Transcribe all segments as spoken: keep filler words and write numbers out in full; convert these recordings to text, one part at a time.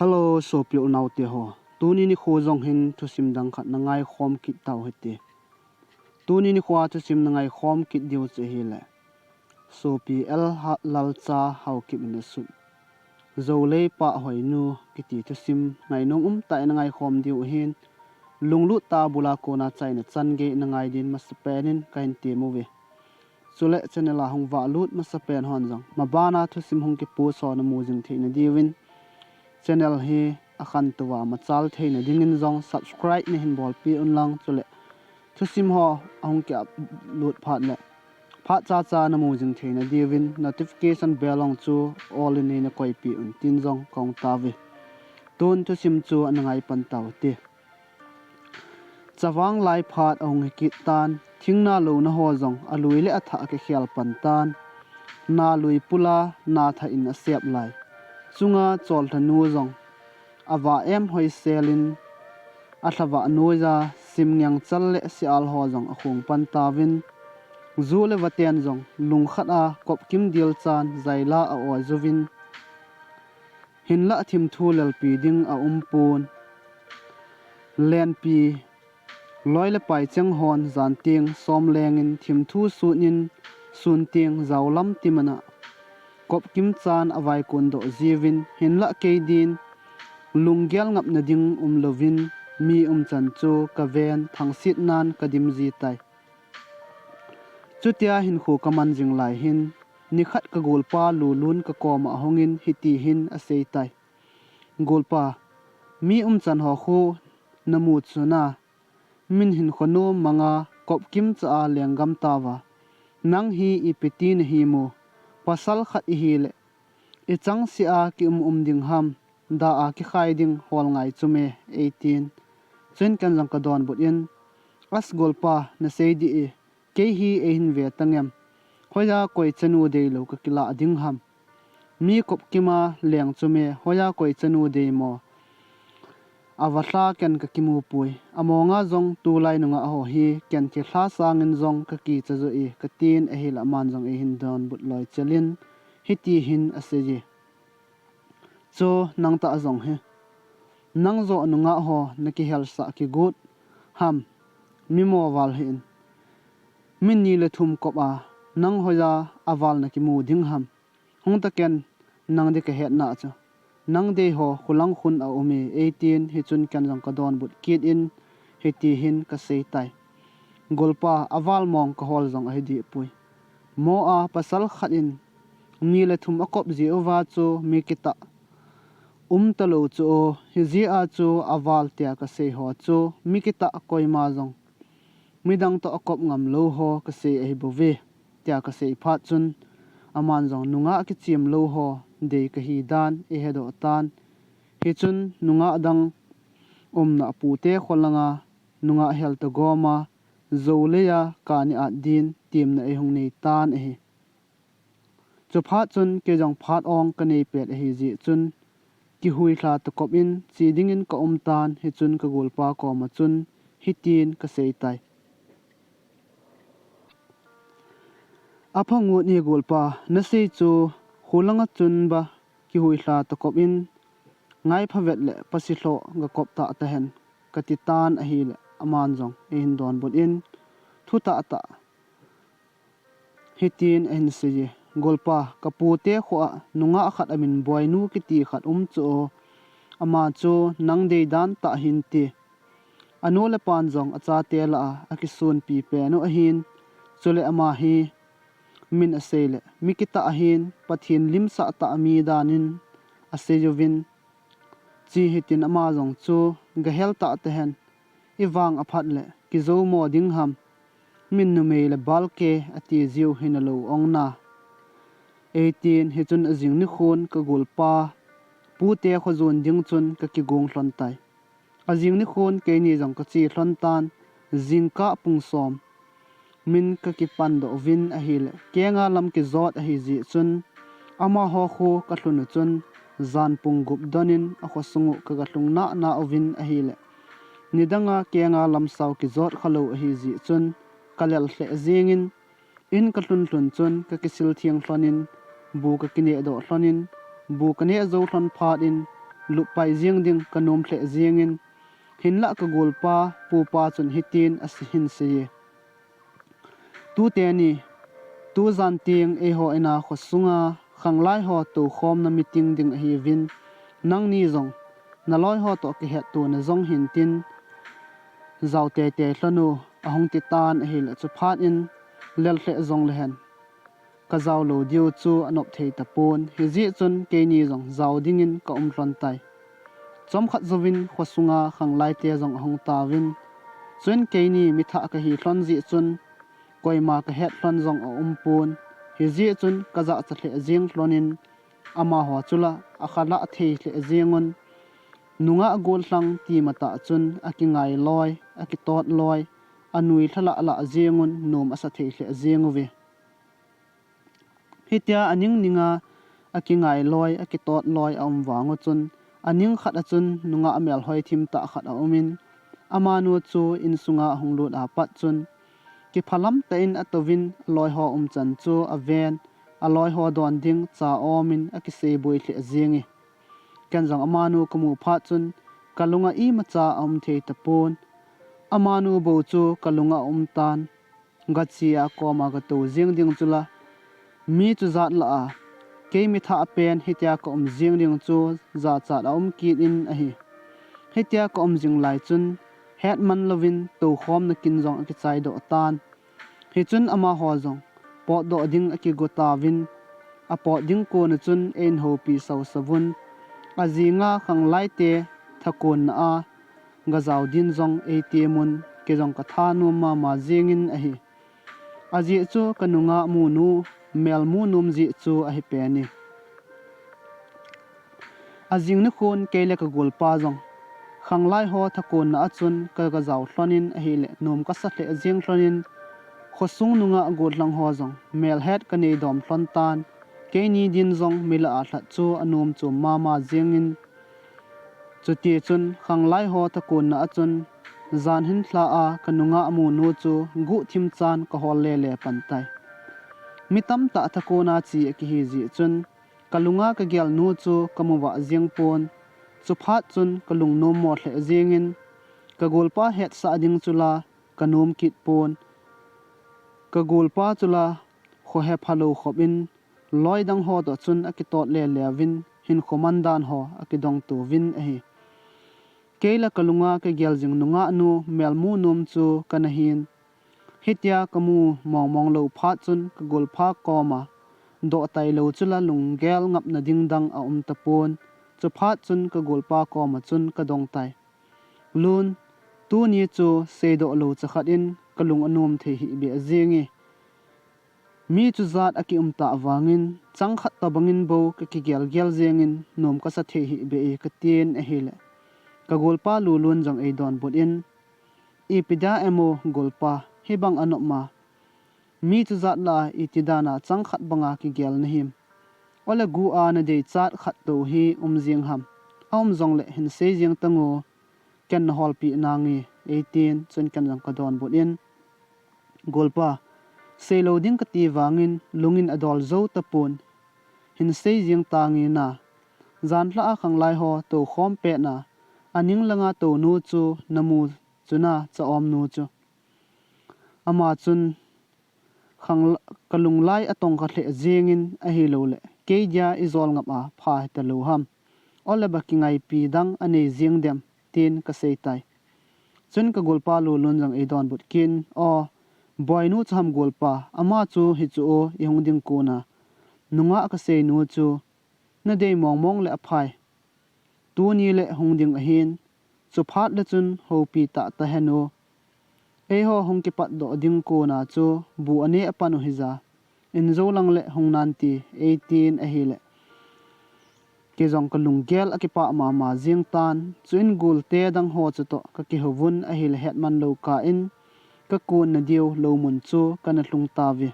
Hello, sopi unaute ho. Tuni nikho jong hin thusim dang khat na ngaikhom kit tau hite. Tuni nikho a thusim na ngaikhom kit diu chu ahile, Sopi L. Ha-, Lalcha Haokip in asut, Joulei Pah Hoinu kiti thusim ngainom umtah in na ngaikhom diu ahin, lunglut tah a bul a kona chaina chan gei na ngai din masapen in kahin tem uve. Chule channel a hung vahlut masapen hon jong, mabana thusim hung kipost ho na mu jing theina diuvin, channel hi akhantou a machal theina dingin jong subscribe na hin bolpeh unlang, chule thusim ho ahung ki upload phat le phat chacha na mu jing theina diuvin notification bell ong chu all in nei na koipeh un tin jong kahung tauve. Tun thusim chu ana ngai pan tau hite. Chavang lai phat ahung hi kit tan, thingna louna ho jong alui le athah akikhel pan tan. Na lui pula na thah in asep lai chunga cholthanu jong avah em hoisel in, alhavah noiya simngengchal le sial ho jong akhung pan tauvin, ju le vaten jong lungkhat a kopkim dilchan jaila a-oi juvin, hinlah thimthu lelpi ding aumpon. Lenpi loi le pai cheng hon jan teng som lengin thimthu sut in, sun teng jaolam timan a kopkim chan avaikondoh jiuvin, hinlah kei din lunggel ngapna ding umlouvin, mi umchan chu kaven thangsetnan kadim ji tai. Chutia hinkho kaman jing lai hin, nikhat kagolpa Lulun kakoma ahungin hiti hin asei tai. Golpa, mi umchan ho khu namu chu na, min hinkho nom manga kopkim cha a lenggam tauva, nang hi ipi ti nahi mo? Pasal khat ihile ichangseh a kium um ding ham, dah a kikhai ding hol ngai chu me, eitin. Chuin ken jong kadonbut in, As golpa, nasei dih e, kei hi eihin ve tangem? Hoiya koi chanu deilou kakilah ding ham? Mi kopkima leng chu me, hoiya koi chanu dei mo? Avalha ken kakimu poi. Amonga jong tulai nungah ho hi ken thilha sangin jong kakicha joh e, katin ahile aman jong eihin donbut loi chelin hiti hin asei e. Chu nangtah jong hi, nang joh nungah ho nakihelsah kigot ham? Mi mo val hih in. Min ni le thum kop a nang hoiya aval nakimu ding ham? Hung ta ken, nang ding kahetna chu, nang dei ho khulang khun aume, eitin, hichun ken jong kadonbut kit in hiti hin kasei tai. Golpa, aval mong kahol jong ahi deh poi. Mo a pasal khat in ni le thum akop jeh uva chu mi kitah umtalou chu o, hijeh a chu aval tia kasei ho chu mi kitah koima jong midang toh akop ngam lou ho kasei ahi bouve, tia kasei phat chun, aman jong nungah kichem lou ho dei kahi dan eihedoh tan. Hichun nungah dang umna apute kho langa nungah hel toh goma, jou leiya kani at din temna eihung nei tan ahi. Chuphat chun kei jong phat ong kanei pet ahi jeh chun, kihuilha tokop in che dingin kaum tan, hichun kagolpa koma chun hitin kasei tai. Aphangot e golpa, nasei chu kholanga chun ba kihuilha tokop in, ngai phavet le pasi lhoh gakop tah tahen, kati tan ahile aman jong eihin donbut in, thutah tah hitin ahin sei e, Golpa, kapute kho a nungah khat amin Boinu kiti khat um chu o, ama chu nang dei dan tah hinte. Anu le apan jong achate lah a akisunpi pen u ahin, chule ama hi min asei le mi kitah ahin, Pathen limsah tah mi danin asei uvin, che hitin ama jong chu gahel tah tahen, ivang aphat le kijou mo ding ham? Min numei le balke ati jiu hinalou ong na, eitin. Hichun ajing nikhon kagolpa pute kho jon ding chun kakigong lhon tai. Ajing nikhon keini jong kache lhon tan, jingkah pung som min kakipandoh uvin ahile, kenga lam kijot ahi jeh chun, amaho kho kalhun u chun, jan pung gup donin akhosung u kagalhung nana uvin ahile, nidanga kenga lamsao kijot khalou ahi jeh chun, kalel lheh jengin, in kalhun lhun chun kakisil theng lhonin, bu kakinehdoh lhonin, bu kaneh jou lhon phat in, luppai jeng ding kanom lheh jengin, hinlah kagolpa pupa chun hitin ahin seiye. Tute ni, tujan teng eiho ina khosunga khanglai ho toukhomna meeting ding ahiuvin, nangni jong naloi ho toh kihettona jong hintin, jao teitei lhon u, ahung titan ahile chuphat in, lel lheh jonglehen kajao lou diu chu anop thei tapon, hijeh chun keini jong jao dingin kaum lhon tai. Chomkhat jouvin khosunga khanglai te jong ahung tauvin, chuin keini mithah kahi lhon jeh chun, koima kahet lhon jong aumpon, hijeh chun kajahcha lheh jeng lhonin, amaho chula akhalah thei lheh jengun, nungah gollhang ti matah chun akingai loi, akitot loi, anui lhalah lah jengun nom asa thei lheh jenguve. Hitia aning ninga akingai loi, akitot loi aum vangu chun, aning khat a chun nungah melhoi thim tah khat aumin, amanu chu insunga ahung lut apat chun, kiphalam tah in atouvin aloiho umchan chu aven, aloiho don ding cha omin akiseiboi lheh jenge. Ken jong amanu kamu phat chun, kalunga imacha aum thei tapon, amanu bou chu kalunga aumtan, gachea koma gatou jeng ding chula, mi chujat lah a, kei mithah pen hitia kaum jeng ding chu jachat aum kit in ahi. Hitia kaum jing lai chun, hetman louvin toukhomna kin jong akichaidoh tan. Hichun amaho jong potdoh ding akigo tauvin, apot ding kona chun eihoupi sausavun, ajinga khanglai te thakonna a gajao din jong eitemun, kei jong kathanom mama jengin ahi. Ajeh chu kanungah munu, melmu nom jeh chu ahi peni. Ajing nikhon kei le kagolpa jong khanglai ho thakonna a chun kagajao lhonin ahile nom kasa lheh jeng lhonin, khosung nungah gollhang ho jong melhet kanei dom lhon tan, keini din jong mi lah a lhat chu anom chom mama jengin, chutichun khanglai ho thakonna a chun, jan hinlha a kanungah munu chu guhthim chan kahol lele pan tai. Mi tamtah thakonna che akihi jeh chun, kalunga kagelnu chu kamu vah jeng pon, chuphat chun kalung nommo lheh jengin, kagolpa hetsah ding chula kanom kit pon, kagolpa chula khohe phalou khopin, loi dang ho toh chun akitot lele uvin, hinkho mandan ho akidong touvin ahi. Kei le kalunga kagel jing nungah nu melmu nom chu kana hin. Hitia kamu mongmong lou phat chun kagolpa koma doh tailou chula lunggel ngapna ding dang aum tapon. Chuphat chun kagolpa koma chun kadong tai. Lun, tuni chu seidoh lou chakhat in kalung anom thei hih beh jenge. Mi chujat akium tah vangin, changkhat tobangin bou kakigelgel jengin, nom kasa thei hih beh e katin ahile, kagolpa Lulun jong eidonbut in, ipi dia em o golpa, hibang anop ma, mi chujat lah a iti dana changkhat banga kigel nahim? Ole gu a nadeichat khat tou hi um jeng ham? Aum jongle hinsei jeng tango, ken naholpeh nange, eitin, chun ken jong kadonbut in, golpa, seilou ding kati vangin lungin adol jou tapon, hinsei jeng tange na, janlhah a khanglai ho toukhom petna, aning langa tounu chu namu chuna cha omnu chu. Ama chun, kalunglai atongkha lheh jengin ahiloule, kei dia ijol ngap a pha hitalou ham? Ole ba kingaipi dang anei jeng dem, tin kaseitai. Chun kagolpa Lulun jong eidonbut kin, o, boinu chu ham golpa, ama chu hichu o ihung ding kona nungah kaseinu chu, nadei mongmong le aphai. Tuni le hung ding ahin, chuphat le chun houpi tahtah hen o. Eiho hung kipatdoh ding kona chu bu ane apan u hija, injou lang le hung nante, eitin ahile, kei jong kalunggel akipah mama jeng tan, chuin golte dang ho chutoh kakihouvun ahile hetman lou kah in, kakonna diu loumun chu kana lhung tauve.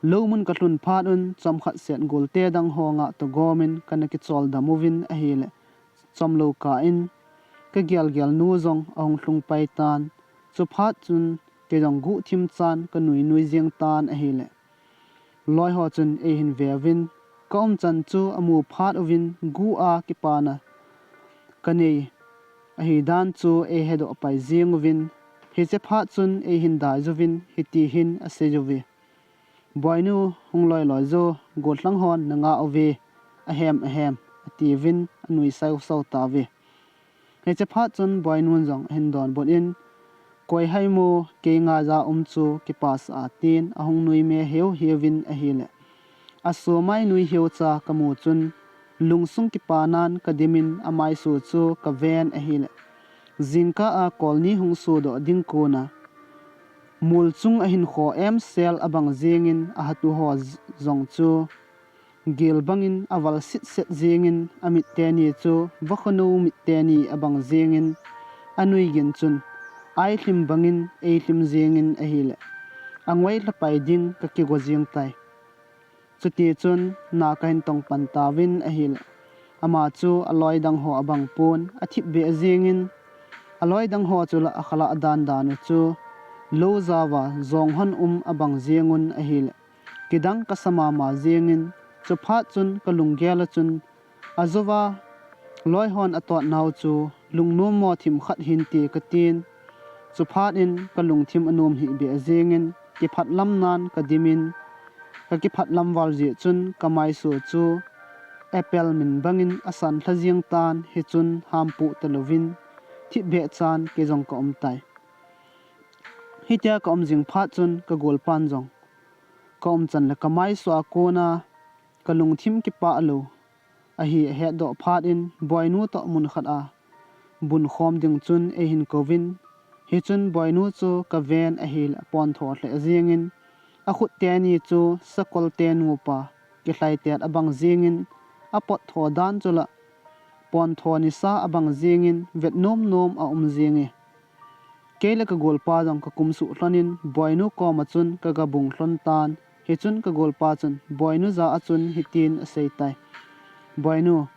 Loumun kalhun phat un chomkhat set golte dang ho ngah toh gomin kana kicholdam uvin ahile, chomlou kah in, kagelgelnu jong ahung lhung pai tan, chuphat chun kei jong guhthim chan kanuinui jeng tan ahile, loiho chun eihin veuvin, Ka umchan chu amu phat uvin gu a kipana kanei ahi dan chu eihedoh pai jeng uvin, hiche phat chun eihin dai uvin hiti hin asei uve. Boinu, hung loiloi jo, gollhang hon nanga uve, ahem ahem, atiuvin anui sausau tauve. Hiche phat chun boinun jong ahin donbut in, koi ham, kei ngaiya um chu kipasah a, tin ahung nui me heuheuvin ahile, asomai nui heucha kamu chun, lungsung kipanan kadimin amaisu chu kaven ahile, jingkah a kolni hung sodoh ding kona mol chung ahin kho emsel abang jengin, ahatu ho jong chu gel bangin aval sitset jengin, amit teni chu vakhonu mit teni abang jengin, anui gin chun ailhim bangin eilhim jengin ahile, angoi lhapai ding kakigo jeng tai. Chutichun na kahin tong pan tauvin ahile, ama chu aloi dang ho abang pon athipbeh jengin, aloi dang ho chu la akhalah dandan u chu lou jaova jonghon um abang jengun ahile, kidang kasa mama jengin, chuphat chun kalunggel a chun, ajouva loi hon atot nau chu lungnommo thim khat hinte katin, chuphat in kalungthim anom hihbeh jengin, kiphatlam nan kadimin, kakiphatlam val jeh chun kamaisu chu apple min bangin asan lha jeng tan, hichun hampoh talouvin thipbeh chan kei jong kaum tai. Hitia kaum jing phat chun kagolpan jong kaumchan le kamaisu a kona kalungthim kipah lou ahi ahetdoh phat in, boinu toh mun khat a bunkhom ding chun eihin kouvin, hichun boinu chu kaven ahile apontho lheh jengin, akhut teni chu sakol tenu pa kilhaitet abang jengin, apot tho dan chu la pontho nisa abang jengin, vet nomnom aum jenge. Kei le kagolpa jong kakumsuh lhonin, boinu koma chun kagabung lhon tan, hichun kagolpa chun boinu ja a chun hitin asei tai. Boinu,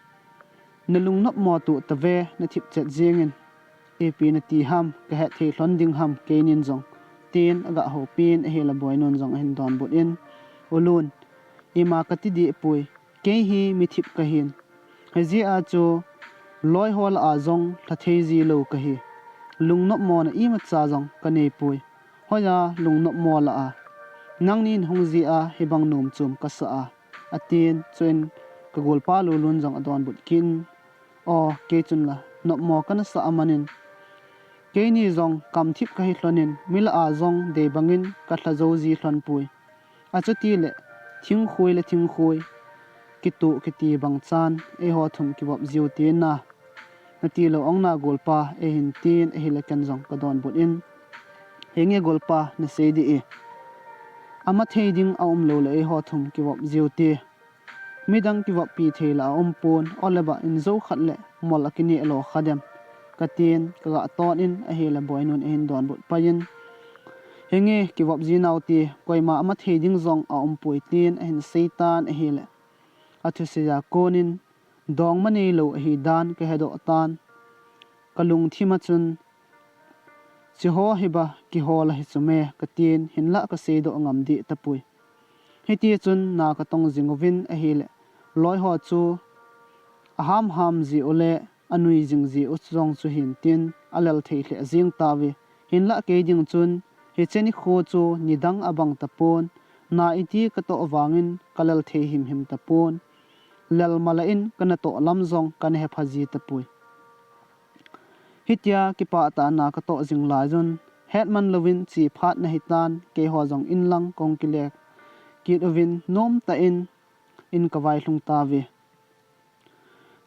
nalungnopmo toh tave, nathip chet jengin, ipi nati ham, kahet thei lhon ding ham keinin jong, tin aga houpin ahile boinun jong ahin donbut in, U Lun, ima kati deh poi, kei hi mithip kahin, hijeh a chu loi ho lah a jong lhathei ji lou kahi. Lungnopmona imacha jong kaneipoi. Hoiya lungnopmo lah a nangnin hung jeh a hibang nom chom kasah a, atin, chuin kagolpa Lulun jong adonbut kit in, O, kei chun la nopmo kanasah amanin, keini jong kamthip kahi lhonin, mi lah a jong dei bangin kalha jou ji lhon poi. Achutile thingkhui le thingkhui kitoh kiti bang chan eiho thum kivop jiu te na, natilou ong na golpa, eihin tin ahile ken jong kadonbut in, Henge golpa, nasei dih e, amathei ding aumlou le eiho thum kivop jiu te. Midang kivoppi thei la aumpon, ole ba in jou khat le mol akineh lo kha dem, katin kaga tot in ahile boinun ahin donbut pai in, Henge kivop ji nau te, koima amathei ding jong aumpoi, tin ahin sei tan ahile, athusei a konin dongma neilou ahi dan kahedoh tan, kalungthim a chun, Chiho hiba kihol ahi chu me, katin, hinlah kaseidoh ngam deh tapoi. Hitichun na katong jing uvin ahile, loiho chu aham ham ji u le anui jing ji u jong chu hintin, alel thei lheh jeng tauve. Hinlah kei ding chun hiche nikho chu nidang abang tapon, na iti katoh vangin kalel thei himhim tapon, lel mala in kanatoh lam jong kana hepha ji tapoi. Hitia kipah tah a na katoh jing laiyun, hetman louvin che phat nahitan, keiho jong inlang kahung kile kit uvin, nomtah in in kavailhung tauve.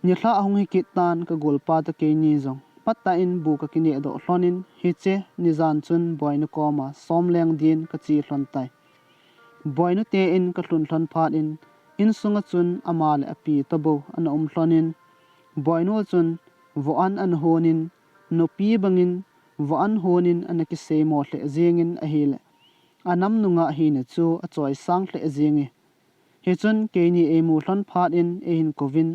Nilhah ahung hikit tan, kagolpa toh keini jong phatah in bu kakinehdoh lhonin, hiche nijan chun boinu koma somleng din kache lhon tai. Boinute in kalhun lhon phat in, insunga chun ama le api tobou ana um lhonin, boinu chun vo an ana honin, nupi bangin vo an honin ana kiseimo lheh jengin ahile, anam nunga hina chu achoisang lheh jenge. Hichun keini eimu lhon phat in eihin kouvin,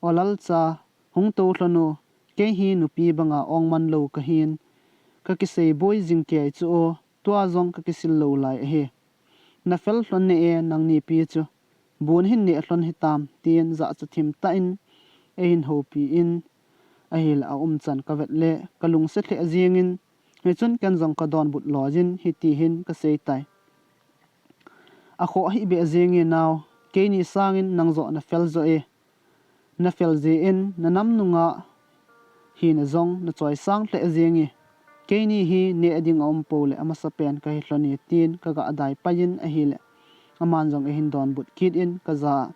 O lalcha, hung tou lhon o, kei hi nupi banga ong man lou kahin, kakisei boi jing kei chu o, tua jong kakisil lou lai ahi. Nafel lhon ne e nangni pi chu, Bun hin neh lhon hitam, tin jahcha thim tah in eihin houpi in, ahile aumchan kavet le kalungset lheh jengin, hichun ken jong kadonbut loijin hiti hin kasei tai. Akhoh hih beh jenge nao, keini sangin nang joh nafel joh e. Nafel jeh in nanam nungah hina jong nachoisang lheh jenge. Keini hi neh ding aumpou le amasapen kahi lhon e, tin kaga dai pai in ahile, aman jong eihin donbut kit in kaja a,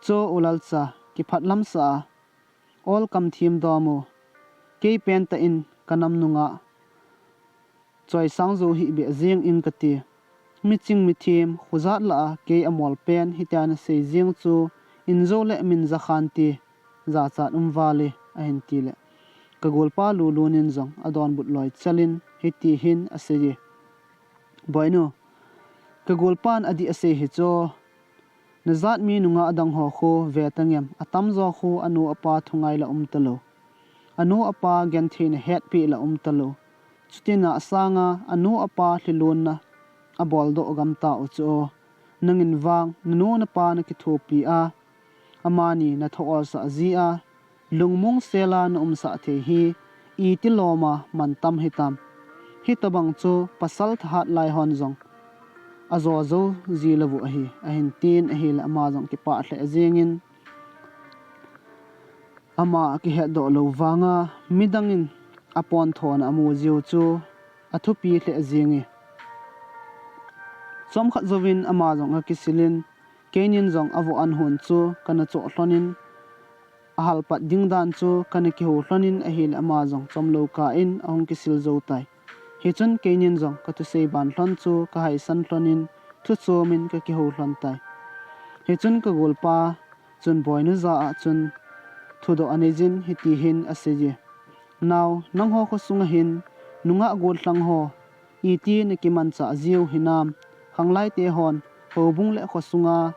Cho u Lalcha, kiphatlam sah a, ol kam thim dom u, kei pentah in kanam nungah choisang jou hih beh jeng ing kati. Miching mithem, khojat lah a kei amol pen hitia nasei jeng chu, in jou le min jakhan ti, jachat um val e, ahin ti le, kagolpa Lulun in jong adonbut loi chel in hiti hin asei e. Boinu, kagolpan adih asei hi chu, najat mi nungah dang ho khu ve tangem, atamjo khu anu apa thungai la um talou, anu apa gentheina hetpeh la um talou. Chuti na sanga anu apa lhilunna aboldoh gamta u chu, nangin vang nanu napa nakithopi a, amani nathoh olsah ji a, lungmong sela naumsah thei hi, iti loma mantam hitam. Hitobang chu pasal thahat lai hon jong ajo jou ji lou u ahi, ahin tin ahile ama jong kipah lheh jengin, ama akihetdoh lou vanga midangin aponthona amu jiu chu athupi lheh jenge. Chomkhat jouvin ama jong akisilin, keinin jong avoh an hon chu kana choh lhonin, ahalpat ding dan chu kana kihou lhonin ahile ama jong chomlou kah in ahung kisil jou tai. Hichun keinin jong kathusei ban lhon chu kahaisan lhonin, thu chomin kakihou lhon tai. Hichun kagolpa chun Boinu jah a chun thudoh aneijin hiti hin asei e. Nao, nangho khosunga hin nungah gollhang ho iti nakimanchah jiu hinam, khanglaite hon houbung le khosunga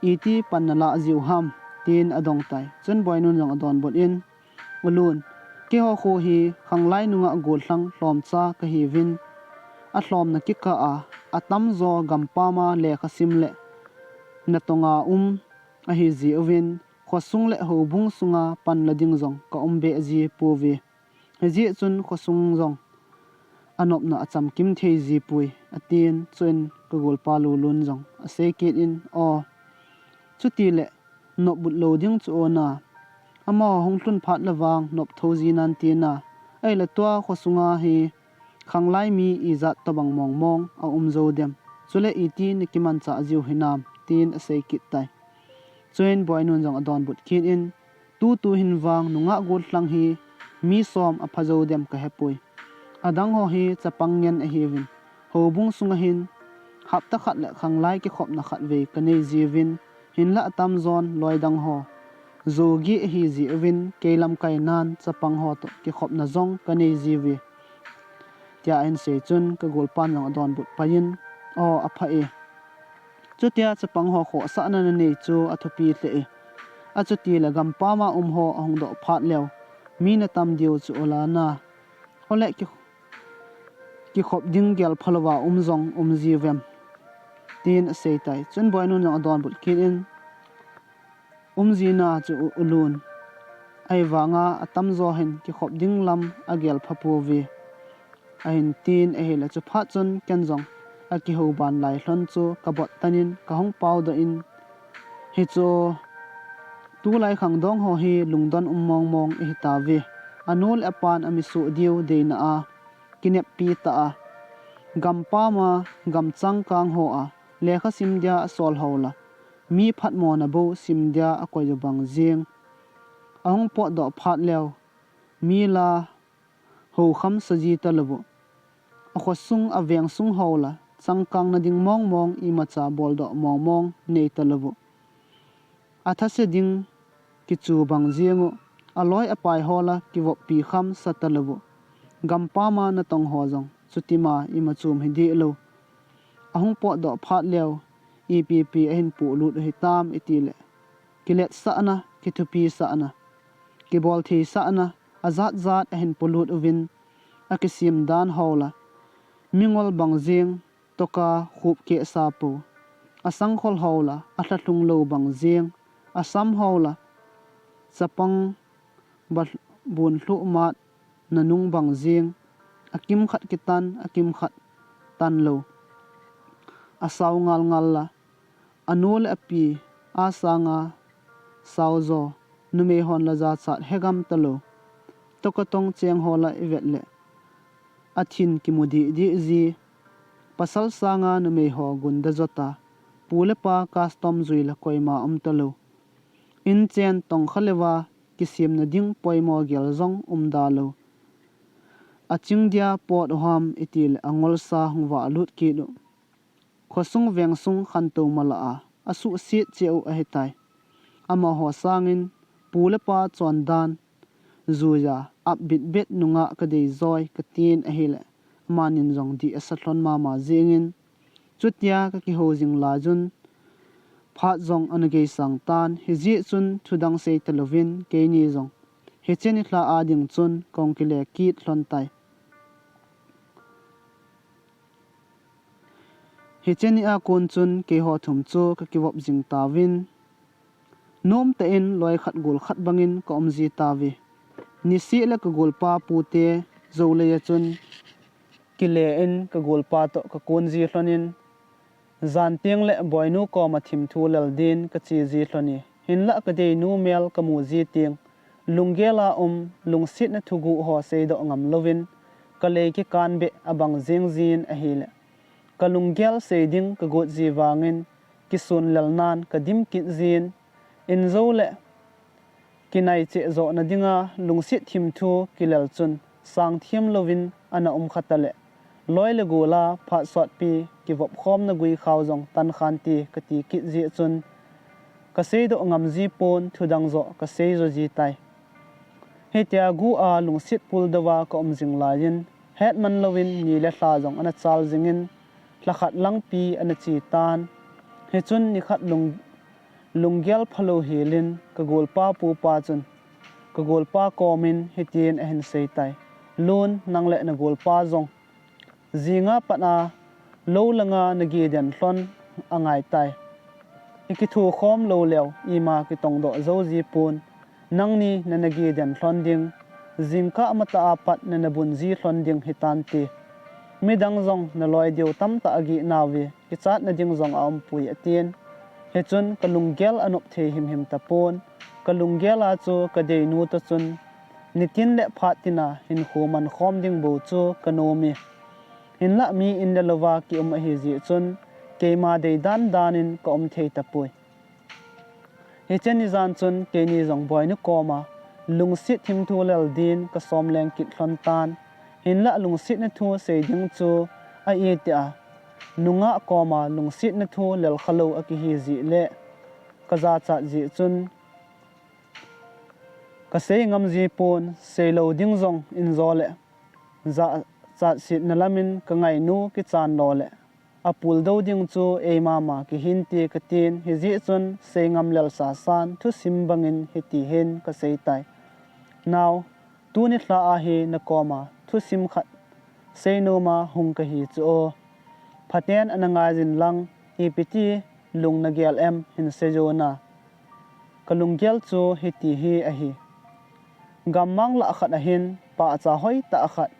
iti pan nalah jiu ham, tin adong tai. Chun Boinun jong adonbut in, U Lun, keiho khu hi khanglai nungah gollhang lhomcha kahiuvin, alhomna kikah a atamjo gampam a lekhasim le natonga um ahijeh uvin, khosung le houbung sunga panla ding jong kaumbeh ji pouve. Hijeh chun khosung jong anopna achamkim thei jipoi, atin. Chuin kagolpa Lulun jong asei kit in, O, chutile nopbut lou ding chu ona, amaho hung lhun phat le vang nop thou ji nan tina, ahile tua khosunga hi khanglai mi ijat tobang mongmong aum jou dem, chule iti nakimanchah jiu hinam, tin asei kit tai. Chuin Boinun jong adonbut kit in, Tutu hin vang nungah gollhang hi mi som apha jou dem kahepoi. Adang ho hi chapang ngen ahiuvin, houbung sunga hin hapta khat le khanglai kikhopna khatvei kanei jiuvin, hinla atamjon loi dang ho jou gih ahijeh uvin, kei lamkai nan chapang ho toh kikhopna jong kanei jiuve, tia ahin sei chun kagolpan jong adonbut pai in, O, apha e. Chutia chapang ho khohsahna nanei chu athupi lheh e. Achutile gampam a um ho ahung doh phat leu, mi natam diu chu ola na, ole ki, kikhop ding gelpha louva um jong um jiuvem, tin asei tai. Chun Boinun jong adonbut kit in, Um ji na chu U, U Lun, ahivanga atamjo hin kikhop ding lam agelpha pouve, ahin tin ahile, chuphat chun ken jong akihou ban lai lhon chu kabot tan in kahung paodoh in, Hichu, tulai khangdong ho hi lungdon um mongmong ihitauve. Anu le apan amisuh diu deina a kineppi tah a, gampam a, gam changkang ho a lekha sim dia asol ho la, mi phatmona bou sim dia akoi u bang jeng, ahung potdoh phat leu, mi la houkham sa ji talou u, akhosung avengsung ho la changkang na ding mongmong imacha boldoh mongmong nei talou u, athase ding kichu bang jeng u, aloi apai ho la kivoppi kham sa talou u, gampam a natong ho jong chutima imachum hi deh lou, ahung potdoh phat leu, ipi pi ahin polut u hitam itile, kiletsahna, kithupisahna, kiboltheisahna ajatjat ahin polut uvin, akisem dan ho la mingol bang jeng toka khupkehsa pou, Asangkhol ho la, alhalhung lou bang jing, asam ho la, chapang ba-, bun lhuh mat nanung bang jing, akimkhat kitan, akimkhat tan lou. Asao ngalngal la, anu le api, asanga sao jo, numei hon la jachat hegam talou. Tokatong cheng ho la ivet le, athin kimu dihdih ji, pasal sanga numei ho gunda jo ta, pu le pa custom jui la koima um talou. Inchen tongkha le va, kisemna ding poimo gel jong umda lou. Aching dia pot u ham iti le angolsa hung valut kit u. Khosung vengsung khantou mala a, asuhset cheh u ahitai. Amaho sangin, pu le pa chondan, juija, ap bitbit nungah kadei joi, katin ahile, amanin jong dih asa lhon mama jingin, chutia kakihou jing laijun, phat jong ana geisang tan, hijeh chun thudang sei talouvin, keini jong hiche nilhah a ding chun kahung kile kit lhon tai. Hiche nia kon chun keiho thum chu kakivop jing tauvin, nomtah in loi khat gol khat bangin kaum ji tauve. Niseh le kagolpa pute jou leiya chun kile in kagolpa toh kakon ji lhonin, jan tengle boinu koma thimthu lel din kache ji lhone. Hinlah kadeinu mel kamu ji teng, lunggel a um, lungsetna thuguh ho seidoh ngam louvin, kalei kikan beh abang jeng jin ahile, kalunggel sei ding kagot ji vangin, kisun lelnan kadim kit jin, injou le kinai cheh johna dinga lungset thimthu kilel chun, sangthem louvin ana um kha tale, loi le gol a phat sotpi kivop khomna guikhao jong tan khante kati kit jeh chun, kaseidoh ngam ji pon, thudang joh kasei jo ji tai. Hitia gu a lungset puldouva kaum jing laiyin, hetman louvin ni le lha jong ana chal jingin, lhakhat langpi ana che tan. Hichun nikhat lung, lunggel phalou helin kagolpa pupa chun, kagolpa komin hitin ahin sei tai. Lun, nang le nagolpa jong jinga pat a lou langa nage den lhon angai tai. Ikithu khom lou leu ima kitongdoh jou ji pon. Nangni nana ge den lhon ding, jingkah matah a pat nana bun ji lhon ding hitante. Midang jong naloi diu tamtah ageh nauve, kichatna ding jong aumpoi atin. Hichun kalunggel anop thei himhim tapon. Kalunggel a chu kadeinu toh chun nitin le phat tina hinkho mankhom ding bou chu kanome. Hinlah mi in le louva kium ahi jeh chun keima dei dandan in kaum thei tapoi. Hiche nijan chun keini jong boinu koma lungset thimthu lel din kasom leng kit lhon tan. Hinlah lungsetna thu sei ding chu a itia nungah koma lungsetna thu lel khalou akihi jeh le kajachat jeh chun kasei ngam ji pon, seilou ding jong injo le jachatsetna lamin kangainu kichan lo le apuldou ding chu eimama kihinte katin, hijeh chun seingam lel sasan thusim bangin hitihin kasei tai. Nao, tuni lha a hi nakoma thusim khat seinoma hung kahi chu o. Phaten ana ngaijin lang, ipiti lung nagel em hin seijo na. Kalunggel chu hiti hi ahi. Gammang lah khat ahin pahcha hoitah khat,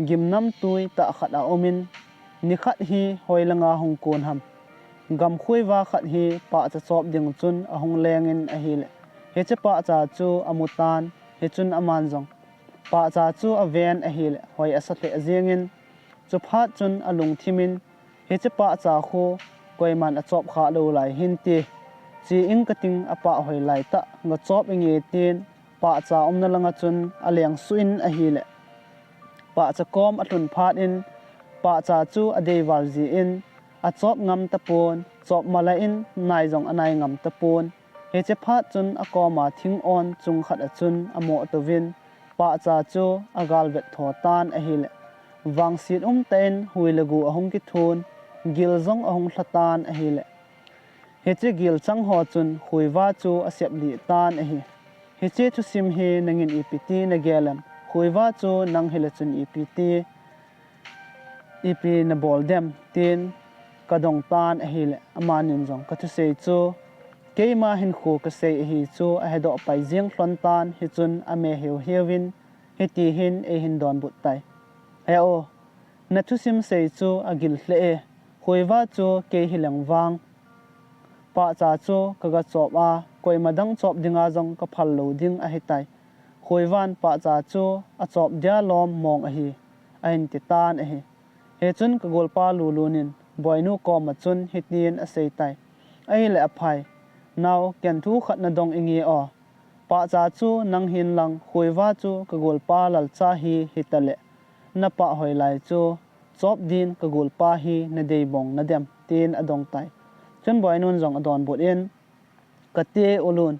gimnamtui tah khat aumin, nikhat hi hoilanga hung kon ham, gamkhuiva khat hi pahcha chop ding chun ahung lengin ahile, hiche pahcha chu amutan, hichun aman jong pahcha chu aven ahile hoi asa lheh jengin, chuphat chun alungthimin, hiche pahcha khu koiman achop khalou lai hinte, che ing kating apah hoi laitah gachop inge tin, pahcha umna langa chun alengsuh in ahile, pahcha kom alhun phat in, pahcha chu adeival jin, achop ngam tapon, chop mala in nai jong anai ngam tapon. Hiche phat chun akoma thingon chung khat a chun amoh touvin, pahcha chu agalvet tho tan ahile, vangset umtah in hui le gu ahung kithun, gil jong ahung lha tan ahile, hiche gilchang ho chun khuiva chu aseplih tan ahi. Hiche thusim hi nangin ipiti nagel em? Khuiva chu nang hile chun ipiti, ipi nabol dem? tin kadong tan ahile, amanin jong kathusei chu keima hinkho kasei ahi chu ahedoh pai jing lhon tan, hichun ame hiu hiuvin, hitihin eihin donbut tai. He o, nathusim sei chu agil lheh e, Khuiva chu kei hileng vang, pahcha chu kaga chop a, koima dang chop dinga jong kaphal lou ding ahitai. Khuivan pahcha chu achop dia lom mong ahi, ahin ti tan ahi. Hichun kagolpa Lulun in Boinu koma chun hitin asei tai. Ahile aphai, nao, ken thu khat nadong inge o. Pahcha chu nang hin lang, Khuiva chu kagolpa Lalcha hi hitaleh, napah hoilai chu chop din kagolpa hi nadei bong nadem, tin adong tai. Chun Boinun jong adonbut in, kati e U Lun,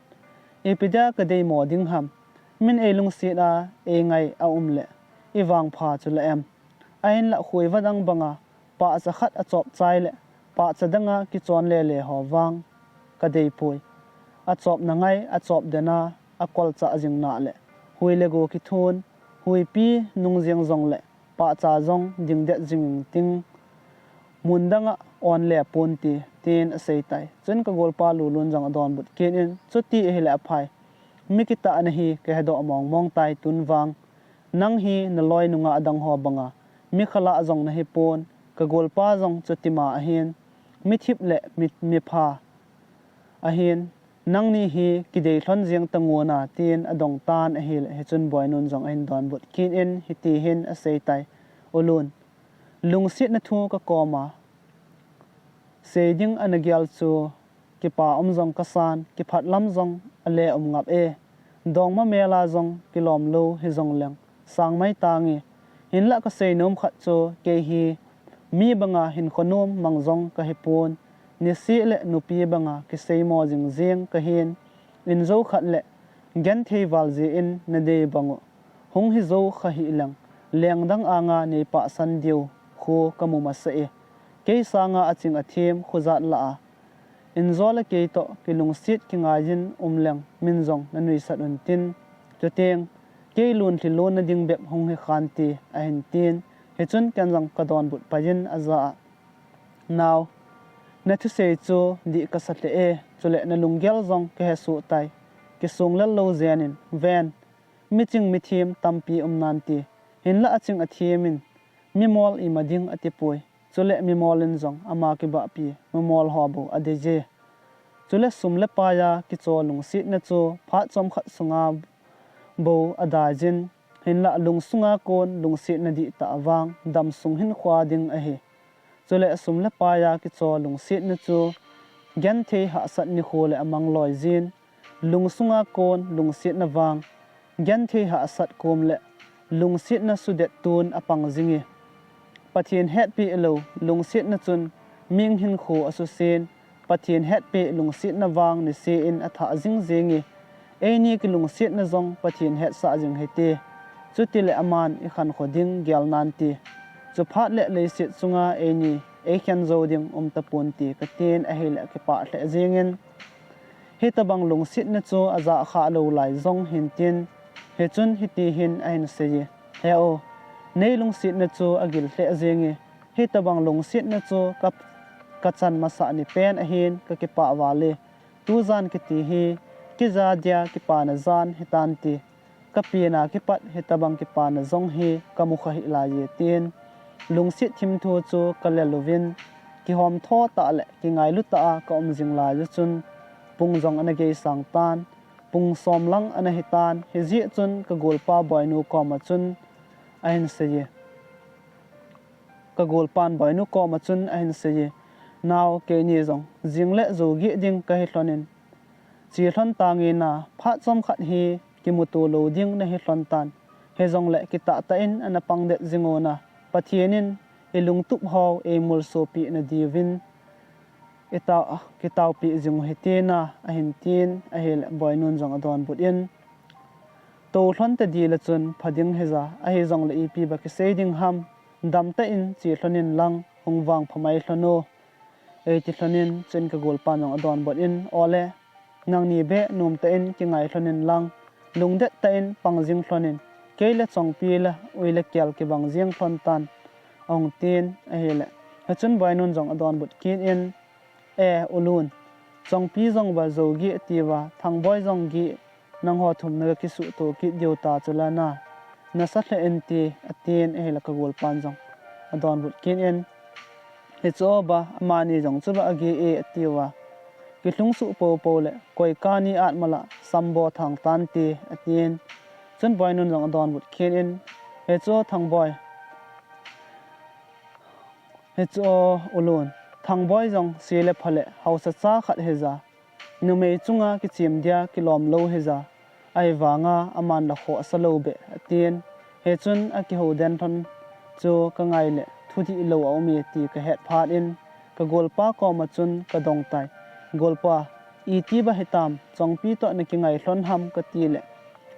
ipi dia kadei mo ding ham, min eilungset a eingai aum leh ivangpha chu la em? Ahinlah Khuiva dang banga pahcha khat achop chai leh pahcha danga kichon lele ho vang kadeipoi. Achopna ngai, achop dena akolchah jing naleh, hui le go kithun, huipi nung jeng jongleh pahcha jong dingdet jing inting, mun danga on le ponte, tin asei tai. Chun kagolpa Lulun jong adonbut kit in, chuti ahile aphai, mi kitahna hi kahedoh mong mong tai tun vang. Nang hi naloi nungah dang ho banga mi khalah jong nahipon, kagolpa jong chutima ahin, mi thip le mi, mi pha ahin, nangni hi kidei lhon jeng tangun a, tin adong tan ahile, hichun Boinun jong ahin donbut kit in hitihin asei tai. U Lun, lungsetna thu kakoma sei ding ana gel chu, kipa um jong kasan, kiphat lam jong ale um ngap e. Dongma mel a jong kilom lou hijongleng, sang mai tange. Hinlah kasei nom khat chu, kei hi mi banga hinkho nom mang jong kahipon, niseh le nupi banga kiseimo jing jeng kahin, injo khat le genthei val jeh in nadei bang u hung hijou kha hileng, lengdang anga neipahsan diu khu kamu masa e. Kei sanga aching athem khojat lah a, injo le kei toh kilungset kingaiyin um leng min jong nanuisat untin, chuteng kei lun lhi lonna ding bep hung hi khante, ahin tin. Hichun ken jong kadonbut paiyin ajah a, nao, nathusei chu dih kasa lheh e, chule nalunggel jong kahesoh tai. Kisung lel lou jen in, ven, miching mithem tampi um nante. Hinlah aching athem in mimol ima ding atipoi. Chule mimol in jong ama kibahpi mimol ho bou adei je. Chule sum le pai a kicho lungsetna chu phat chomkhat sunga bou adaiyin, hinlah lungsunga kon lungsetna dihtah vang damsung hinkhoa ding ahi. Chule sum le pai a kicho lungsetna chu genthei hahsat nikho le amang loijin, lungsunga kon lungsetna vang genthei hahsat kom le lungsetna sudettun apang jinge. Pathen hetpeh lou lungsetna chun mihing hinkho asusen, Pathen hetpeh lungsetna vang niseh in athah jing jenge. Eini kilungsetna jong Pathen hetsah jing hite. Chutile aman ikhankho ding gel nante. Chuphat le leiset chunga eini eikhen jou ding umtaponte, katin ahile kipah lheh jengin, hitobang lungsetna chu ajah khah lou lai jong hintin, hichun hitihin ahin seiye, he o, neilungsetna chu agil lheh jenge. Hitobang lungsetna chu ka, kachan masah ni pen ahin kakipah vale. Tujan kiti hi kija dia kipana jan hitante. Kapena kipat hitobang kipana jong hi kamu kha hih laiye, tin lungset thimthu chu kalel uvin, kihomtho tah le kingailu tah a kaum jing laiyu chun pung jong ana geisang tan, pung som lang ana hitan. Hijeh chun kagolpa Boinu koma chun ahin seiye, kagolpan Boinu koma chun ahin seiye, nao, keini jong jing le jou gih ding kahi lhonin, che lhon tange na, phat chomkhat hi kimuto lou ding nahi lhon tan. Hijongle kitah tah in ana pangdet jing una, Pathen in ilungtup ho eimulsopeh nadiuvin itao, kitaopeh jing u hite na, ahin tin ahile Boinun jong adonbut in, tou lhon tadih le chun pha ding hija, ahijongle ipi ba kisei ding ham, damtah in che lhonin lang hung vangpha mai lhon o, eiti lhonin. Chun kagolpan jong adonbut in, ole, nangni beh nomtah in kingai lhonin lang, lungdet tah in pang jing lhonin, kei le chongpi le ui le kel kibang jeng lhon tan, ahung tin ahile, Hichun Boinun jong adonbut kit in, E, U Lun, Chongpi jong va jou gih atiuva, Thangboi jong gih, nangho thum naga kisuhto kit diu ta chula na, nasa lheh inte, atin ahile ka golpan jong adonbut kit in, Hichu o ba, amani jong chu va agih e atiuva, kilhung suh poupou le, koi kani at mala sambo thang tante, atin. Chun Boinun jong adonbut kit in, Hichu o Thangboi, hichu o U Lun, Thangboi jong se le pha le haosa cha khat hija, numei chunga kichim dia kilom lou hija, ahivanga aman la khohsa lou beh, atin. Hichun akihou den lhon chu kangai le thudih lou aum e ti kahet phat in, ka golpa koma chun kadong tai. Golpa, iti ba hitam, Chongpi toh nakingai lhon ham kati le,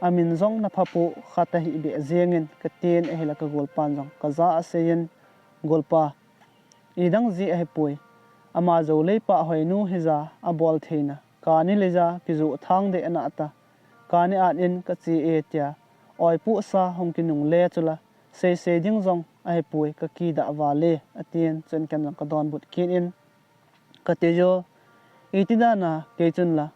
amin jong naphapu khat ahibeh jengin katin ahile ka golpan jong kaja aseiyin, Golpa, idang jeh ahipoi. Ama jou leipah hoinu hija abol theina, kani leija kijoh thang deh nata, kani at in kache e tia, oipuhsa hung kinungle chula, seisei ding jong ahipoi, kakidah vale, atin. Chun ken jong kadonbut kit in, Kati jo, iti dana kei chun la,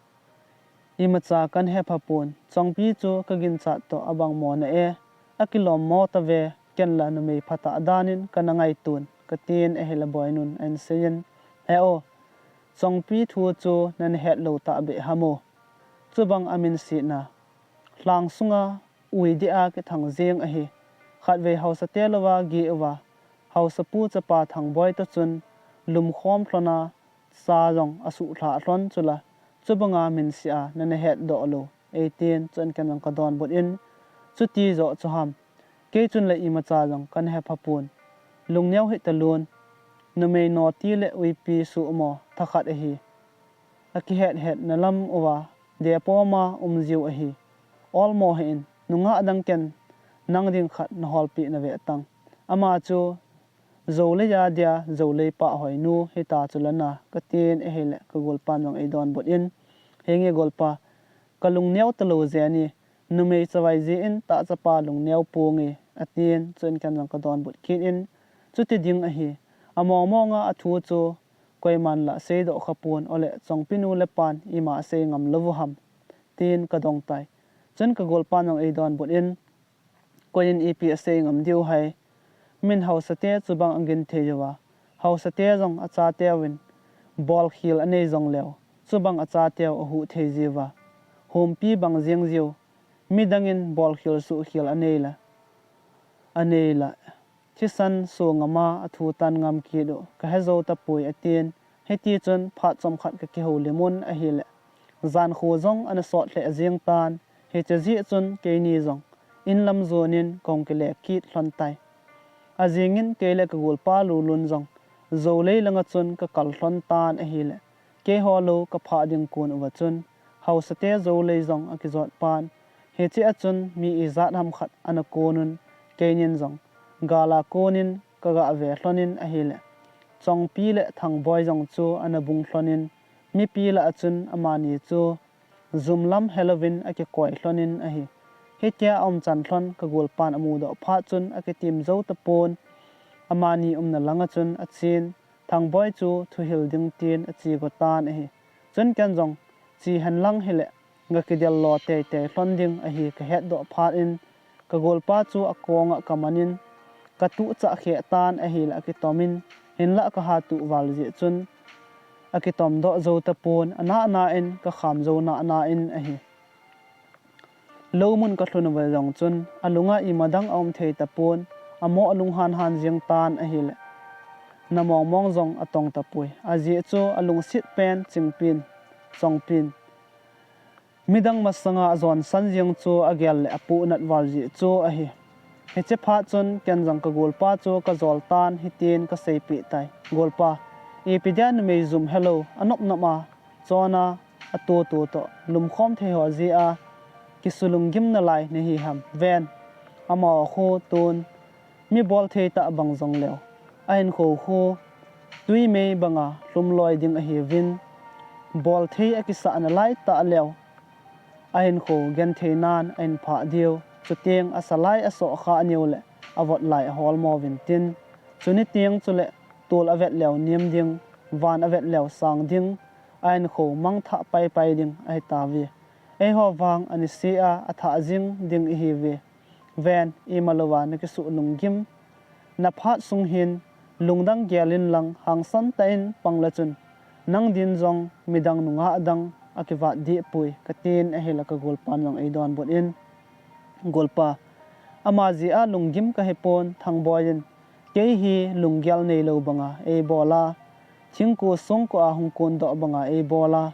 imacha kan hepha pon, Chongpi chu kaginchat toh abang mo na e, akilom mo tave, ken la numei phatah danin kana ngaitun, katin ahile Boinun ahin seiyin, He o, Chongpi thu chu nana het lou tahbeh ham o. Chubang aminsetna, lhang sunga ui deh a kithang jeng ahi. Khatvei haosate louva gih uva, haosapu chapa Thangboi toh chun lumkhom lhona cha jong asuhlhah lhon chula, chubanga minse a nana hetdoh lou, eitin. Chun ken jong kadonbut in, Chuti joh chu ham, kei chun la imacha jong kana hepha pon, lungneo hih talun, numei noti le uipi suhmo thakhat ahi. Akihethetna lam uva, depoma umjiu ahi. Olmo hih in, nungah dang ken nang ding khat naholpeh nave tang. Ama chu jou leiya dia jou leipah hoinu hita chula na, katin ahile ka golpan jong eidonbut in, Henge golpa, kalungneo talou jenge, numei chavai jeh in tahchapa lungneo ponge, atin. Chun ken jong kadonbut kit in, Chuti ding ahi, amongmonga athu chu koiman la seidoh khapon, ole Chongpinu le pan ima asei ngam lou u ham, tin kadong tai. Chun ka golpan jong eidonbut in, Koiyin ipi asei ngam diu ham, min haosate chubang agin thei uva, haosate jong achateuvin bolkhel anei jongleu, chubang achateu ahuh thei jiuva, humpi bang jeng jiu, midangin bolkhel suhkhel anei la, anei la, thisan so ngama athu tan ngam kit u kahe jou tapoi, atin. Hitichun phat chomkhat kakihoulim un ahile, jankho jong ana sot lheh jeng tan, hiche jeh chun keini jong inlam jonin kahung kile kit lhon tai. Ajingin kei le ka golpa Lulun jong jou lei langa chun kakal lhon tan ahile, keiho lou kaphah ding kon uva chun, haosate jou lei jong akijot pan, hiche a chun mi ijat ham khat ana kon un, keinin jong gala konin kaga ve lhonin ahile, Chongpi le Thangboi jong chu ana bung lhonin, mipi lah a chun amani chu jum lam helouvin akikoi lhonin ahi. Hitia aumchan lhon ka golpan amudoh phat chun akitim jou tapon, amani umna langa chun achen, Thangboi chu thuhil ding tin ache go tan ahi. Chun ken jong che henlang hile, gakidel lo teitei lhon ding ahi kahetdoh phat in, ka golpa chu akonga kamanin, katuhchah kheh tan ahile akitomin, hinlah kaha tuh val jeh chun akitomdoh jou tapon, anahna in kakham jou nahna in ahi. Lou mun kalhun uva jong chun, alunga imadang aum thei tapon, amo alunghan han jeng tan ahile, namongmong jong atong tapoi. Ajeh chu alungset pen Chingpin, Chongpin, midang masanga ajonsan jeng chu agel le apohnat val jeh chu ahi. Hiche phat chun ken jong ka golpa chu kajol tan hitin kaseipeh tai, Golpa, ipi dia numei jum helou, anop nop a, chona atoto toh lumkhom thei ho jeh a kisulunggim nalai nahi ham? Ven, amaho khu tun mi bolthei tah bang jongleu, ahinkho khu twi mei banga lhum loi ding ahiuvin, bolthei akisah nalai tah leu, ahinkho genthei nan ahin phah diu, chuteng asalai asohkha aniu le avot lai aholmo uvin tin, chuni teng chule tol a vet leu nem ding, van a vet leu sang ding, a enkho mangthah paipai ding ahi tauve. Eiho vang anisea athah jing ding ihiuve. Ven, imalouva nakisuh lunggim na phat sung hin, lungdang gel inlang hangsan tah in pang le chun, nang din jong midang nungah dang akivat dehpoi, katin ahile ka golpan jong eidonbut in, Golpa, ama jeh a lunggim kahipon, Thangboi in kei hi lunggel neilou banga eibola, thingko songko a hung kondoh banga eibola,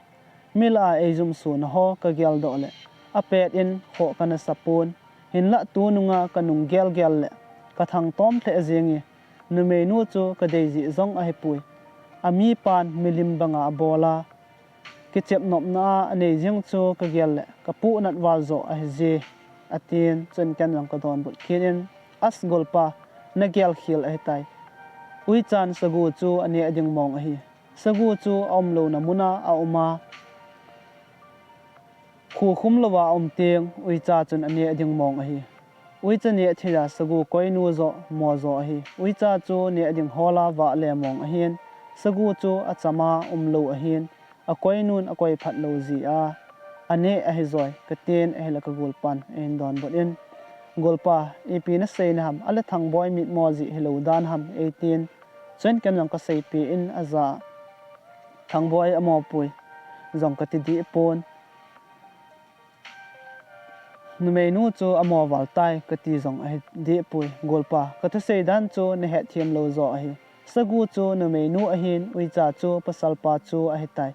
mi lah a eijumsona ho kageldoh le, apet in khoh kana sapon, hinlah tununga kanung gelgel le kathangtom lheh jenge, numeinu chu kadei jeh jong ahipoi. Amipan milim banga abola, kichepnopna a anei jeng chu kagel le kapuhnat val joh ahije, atin, chun ken jong kadonbut kit in, As Golpa, nagelkhel ahitai. Uichan sagu chu aneh ding mong ahi. Sagu chu aumlouna muna auma, khukhum louva aum teng uicha chun aneh ding mong ahi. Uicha neh theija sagu koinu joh mojo ahi. Uicha chu neh ding hola vahle mong ahin, sagu chu achama umlou ahin, akoinun akoiphat lou jeh a aneh ahijoi, katin ahile ka golpan eidonbut in, Golpa, ipi naseina ham, ale Thangboi mitmo jeh hilou dan ham, eitin, chun ken jong kaseipeh in aja, Thangboi amopoi jong kati dehpon, numeinu chu amo val tai kati jong ahi dehpoi. Golpa, kathusei dan chu nahetthem lou joh ahi. Sagu chu numeinu ahin, uicha chu pasalpa chu ahitai.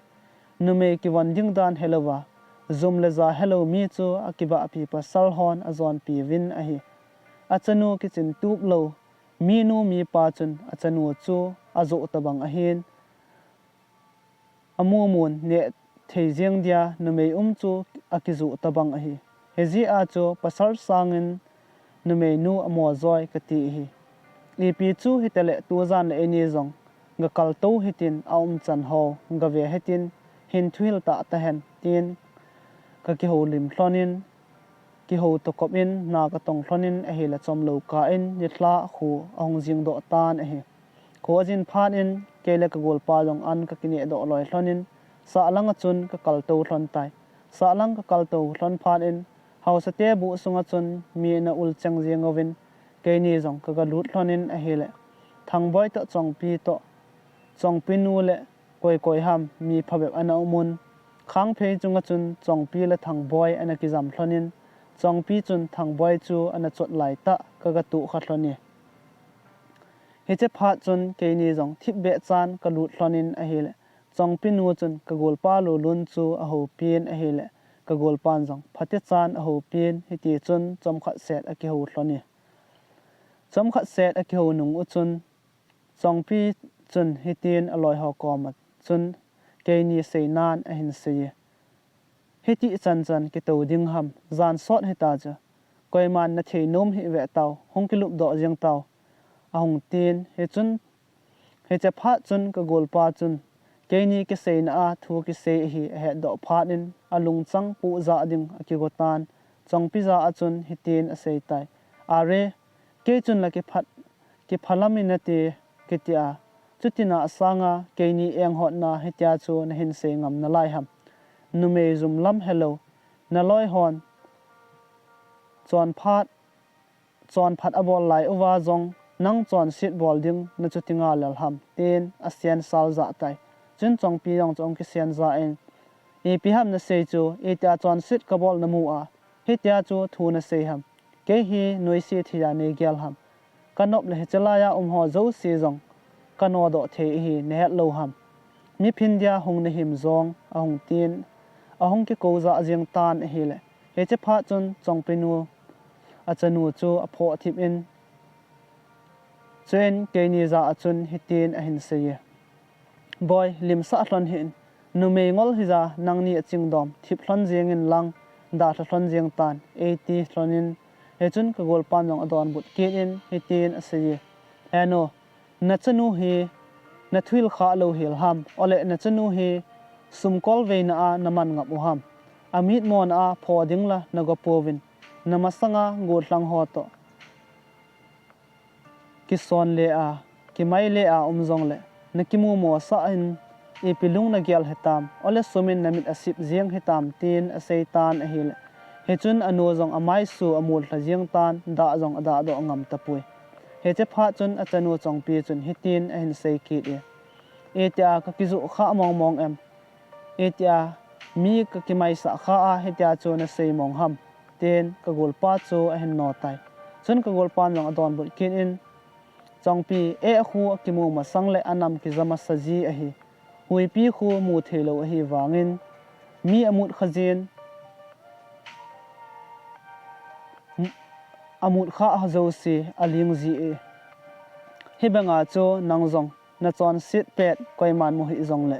Numei kivon ding dan helouva, jum le ja helou mi chu akivahpi pasal hon ajonpiuvin ahi. Achanu kichin tup lou, minu mipa chun achanu chu ajoh tobang ahin, amumun neh thei jeng dia numei um chu akijoh tobang ahi. Hijeh a chu pasal sangin numeinu amojoi kati ahi. Ipi chu hitale tujan le eini jong gakaltou hitin, aumchan ho gave hitin, hin thuhil tah tahen, tin kakihoulim lhonin, kihou tokop in na katong lhonin ahile chomlou kah in nilhah kho ahung jingdoh tan ahi. Kho ajin phat in kei le ka golpa jong an kakinehdoh loi lhonin, sahlang a chun kakaltou lhon tai. Sahlang kakaltou lhon phat in, haosate buh sunga chun mi ana ul cheng jeng uvin, keini jong kagalut lhonin ahile, Thangboi toh Chongpi toh, Chongpi nu le koi koi ham mi phabep ana umun, khangphei chunga chun Chongpi le Thangboi ana kijam lhonin, Chongpi chun Thangboi chu ana chot laitah kagatohkha lhon e. Hiche phat chun keini jong thipbeh chan kalut lhonin ahile, Chongpi nu chun ka golpa Lulun chu ahoupin ahile, ka golpan jong phatechan ahoupin, hitichun chomkhat set akihou lhon e. Chomkhat set akihou nung u chun, Chongpi chun hitin aloiho koma chun keini seinan ahin sei e. Hitih chanchan kitou ding ham, jan sot hita chu, koiman nathei nom hih vehtau, hung kilupdoh jeng tau, ahung tin, hichun, hiche phat chun ka golpa chun keini kiseina a thu kisei ahi ahetdoh phat in, alungchang pohjah ding akigotan, Chongpi jah a chun hitin aseitai, Are, kei chun la kiphat, kiphalam in nati, kitia, chuti na sanga keini enghotna hitia chu nahin sei ngam nalai ham? Numei jumlam helou, naloihon chonphat, chonphat abol lai uva jong nang chonset bol ding nachuti ngalel ham, tin asensal jahtai. Chun Chongpi jong chu ahung kisenjah in, Ipi ham nasei chu, itia chonset kabol namu a, hitia chu thu nasei ham? Kei hi noise theiya neigel ham? Kanop le hiche laiya umho jouse jong kanodoh thei ahi nahetlou ham? Miphin dia hung nahim jong, ahung tin, ahung kikou jah jeng tan ahile, hiche phat chun Chongpi nu achanu chu aphoh thip in, chuin keini jah a chun hitin ahin sei e, Boi, limsah lhon hih in, numei ngol hija nangni achingdom thip lhon jengin lang, dalha lhon jeng tan, eiti lhonin, hichun ka golpan jong adonbut kit in hitin asei e, Henu, nachanu hi nathuhil khah lou hel ham, ole nachanu hi sumkol veina a naman ngap u ham? Amitmona a pho ding la nago pouvin, namasanga gollhang ho toh kison le a, kimaile a um jongle, na kimumo sah in ipi lung na gel hitam, ole sum in na mit a sip jeng hitam, tin a sei tan ahile. Hichun a nu jong a maisu a mul lha jeng tan, dah jong a dah doh ngam tapoi. Hiche phat chun a chanu Chongpi chun hitin a hin sei kit e, "Itia ka kijuh kha mong mong em? Itia mi ka kimaisah kha a, hitia chu na sei mong ham?" tin ka golpa chu a hin no tai. Chun ka golpan jong a donbut kit in, "Chongpi, eh khu a kimu masang le a nam kija masa ji ahi. Huipi khu mu thei lo ahi vangin, mi a mut kha jin, a mut kha a jouse a ling ji e. Hi banga chu nang jong na chonset pet koiman mu hih jongle,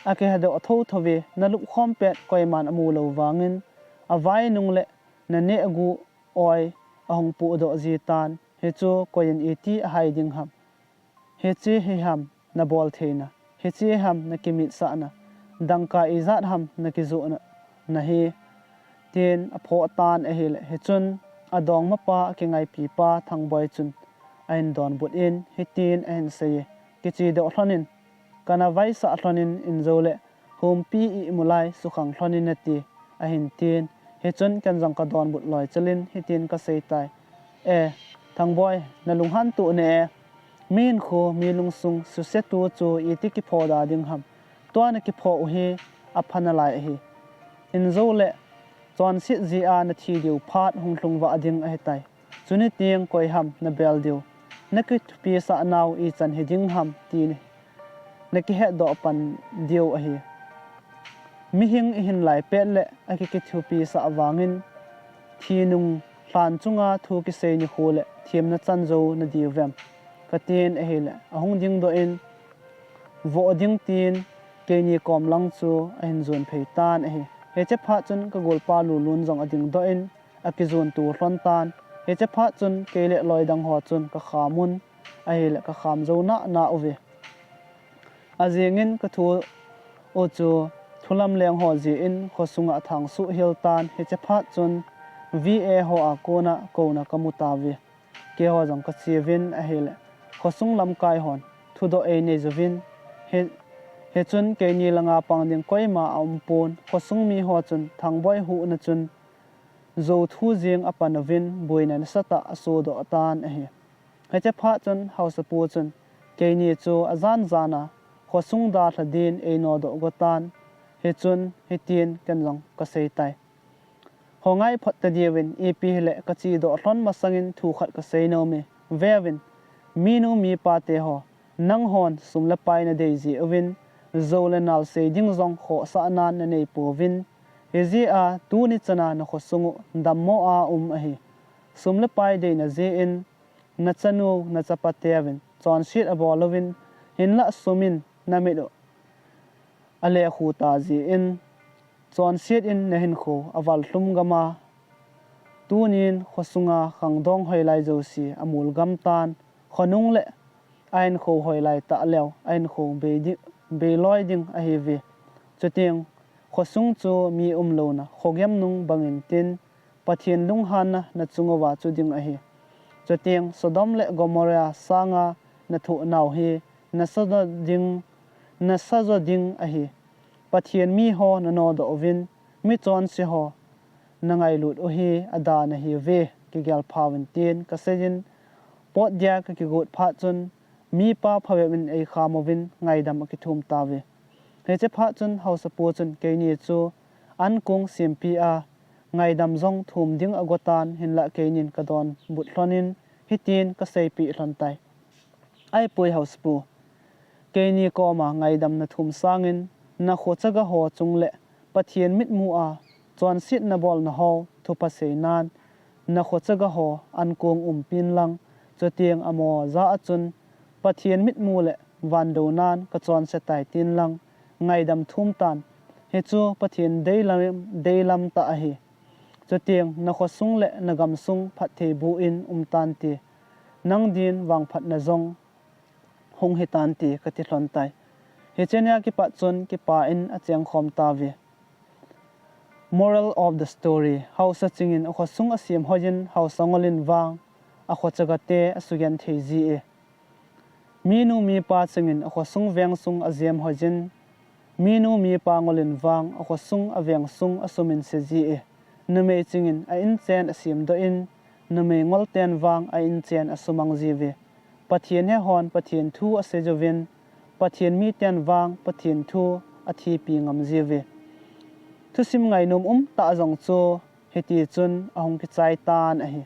a kihedoh tho tho ve, na lupkhom pet koiman a mu lo vangin, a vai nung le na neh gu oi a hung pudoh ji tan. Hichu koi in iti a hai ding ham? Hiche hi ham na bol theina? Hiche ham na kimitsahna? Dangka ijat ham na kijohna na hi?" tin a phoh tan ahile. Hichun a dongmapa, a kingaipipa Thangboi chun a hin donbut in hitin a hin sei e, "Kichedoh lhon in, kana vaisah lhon in, in jo le humpi i mu lai sukhang lhon in nati," a hin tin. Hichun ken jong ka donbut loi chalin hitin ka sei tai, "E, Thangboi, na lunghan tuh ne e. Mi hinkho, mi lungsung susetu chu iti kipho da ding ham? Tua na kipho u hi a pha nalai ahi. In jo le chonset ji a na thi diu phat hung lhung vah ding ahi tai. Chuni tieng koi ham na bel diu? Na kithupisah nau ichan hi ding ham ti na kihetdoh pan diu ahi. Mihing i hin lai pet le a ki kithupisah vangin, thi nung lhan chunga thu kisei nikho le themna chan jo na diu vem?" ka tin ahile, a hung dingdoh in, voh ding tin keini kom lang chu a hin jon phei tan ahi. Hiche phat chun ka golpa Lulun jong a dingdoh in, a kijon tu lhon tan. Hiche phat chun kei le loi dang ho chun ka kham un ahile, ka kham jo nana uve. A jingin ka thu u chu thulam leng ho jeh in khosung a thang suh hel tan. Hiche phat chun V A ho a kona kouna ka mu tauve. Keiho jong ka che uvin ahile, khosung lamkai hon thudoh ei nei jouvin, hi, hichun keini langa pang ding koima a um pon, khosung mi ho chun Thangboi huhna chun jo thu jing a pan uvin, boina nasatah a sodoh tan ahi. Hiche phat chun Haosapu chun keini chu a jan jan a khosung dalha din ei nodoh go tan. Hichun hitin ken jong ka sei tai. Ho ngai phot ta diuvin, ipi hile ka chedoh lhon masangin thu khat ka sei nom e. Veuvin, minu mipa te ho, nanghon sum le pai na dei jeh uvin, jo le nal sei ding jong khohsah nan na nei pouvin, hijeh a tuni chana na khosung u dammo a um ahi. Sum le pai deina jeh in, na chanu, na chapa teuvin chonset a bol uvin, hinlah sum in na mit u a lekhu ta jeh in, chonset in na hinkho a val lhum gam a, tunin khosunga khangdong hoilai jouse a mul gam tan, khonung le a hinkho hoilai tah leu, a hinkho bei di-, bei loi ding ahiuve. Chuteng khosung chu mi um louna khogem nung bangin tin, Pathen lunghanna na chung uva chu ding ahi. Chuteng Sodom le Gomorrah sanga na thoh nau hi na sa jo ding, na sa jo ding ahi. Pathen mi ho na nodoh uvin, mi chonse ho na ngailut u hi a dan ahiuve, kigel pha uvin tin ka sei in, pot dia ka kigot phat chun, mipa phabep in ei kham uvin ngaidam a kithum tauve. Hiche phat chun Haosapu chun keini chu ankong sempi a ngaidam jong thum ding a go tan, hinlah keinin ka donbut lhon in hitin ka seipeh lhon tai. Ahipoi Haosapu, keini koma ngaidam na thum sangin na khochaga ho chung le Pathen mitmu a chonset na bolna ho thupha sei nan, na khochaga ho ankong umpin lang, chuteng amaho jah a chun Pathen mitmu le van dou nan ka chonse tai tin lang, ngaidam thum tan. Hichu Pathen deilam, deilam tah ahi. Chuteng na khosung le na gamsung phattheiboh in um tante, nang din vangphatna jong hung hitante ka ti lhon tai. Hiche nia kipat chun kipa in a chengkhom tauve. Moral of the story. Haosa chingin a khosung a sem hoi in, haosa ngol in vang a khochaga te a sugenthei ji e. Minu mipa chingin akhosung vengsung ajem hoijin, minu mipa ngolin vang akhosung avengsung asumin seji e. Numei chingin a-inchen asemdoh in, numei ngolten vang a-inchen asumang jiuve. Pathen hehon Pathen thu asejouvin, Pathen miten vang Pathen thu athipi ngam jiuve. Thusim ngainom umtah jong chu hitichun ahung kichai tan ahi.